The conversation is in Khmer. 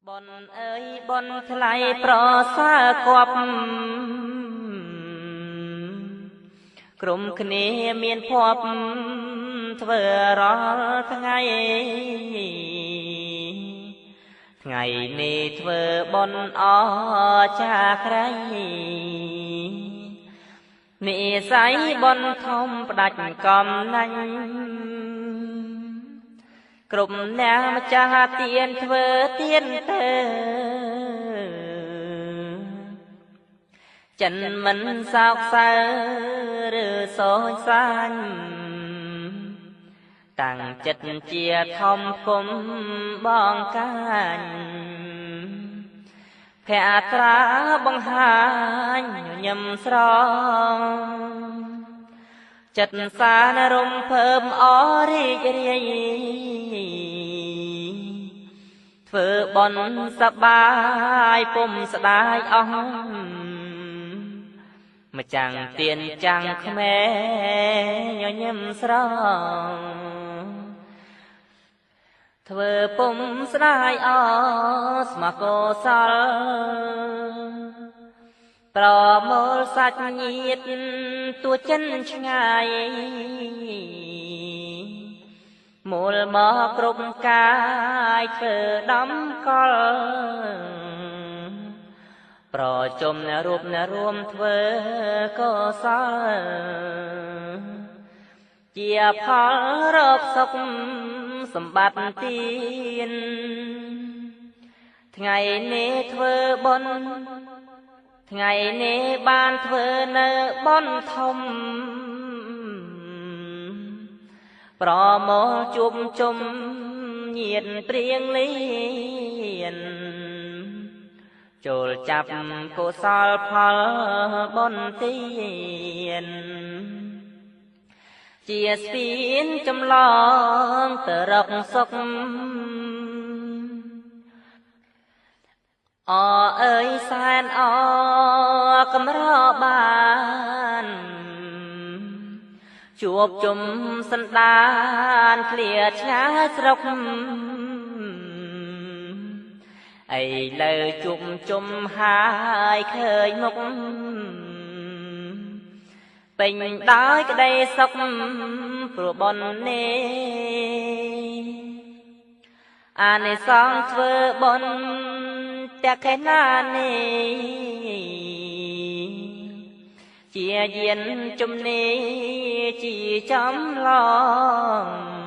បុណ្យអើយបុណ្យថ្លៃប្រសើរគប់ក្រុមគ្នាមានភ័ព្វធ្វើរាល់ថ្ងៃថ្ងៃនេះធ្វើបុណ្យអចាក្រៃនិស័យបុណ្យធំផ្ដាច់កំណាញ់គ្រប់អ្នកម្ចាស់ទានធ្វើទានទៅចិនមិនសោកសៅឬសោចសាញ់តាំងចិត្តជាធំគុំបងកាញ់ភក្ត្រាបង្ហាញញឹមស្រងចិត្តសានរំភើបអរីករាយធ្វើបុណ្យសបាយពុំស្ដាយអស់ម្ចាំងទៀនចាំងក្មេញញឹមស្រងធ្វើពុំស្ដាយអស្មកុសលប្រមូលសាច់ញាតទួចិនឆ្ងាយមូលមកគ្រប់កាយធ្វើដំកលប្រជុំរូបរួមធ្វើកុសលជាផលរកសុខសម្បត្តិទានថ្ងៃនេះធ្វើបុណ្យថ្ងៃនេះបានធ្វើនៅបុណ្យធំប្រមូលជួបជុំញាតព្រៀងលៀនចូលចាប់កុសលផលបុណ្យទានជាស្ពានចម្លងទៅរកសុខអអើយសែនអកម្របានជួបជុំសន្តានឃ្លាឆ្ងាយស្រុកឥឡូវជួបជុំហើយឃើញមុខពេញដោយក្តីសុខព្រោះបុណ្យនេះអានិសង្សធ្វើបុណ្យតក្កណានេះជាយានជំនីជាចំឡង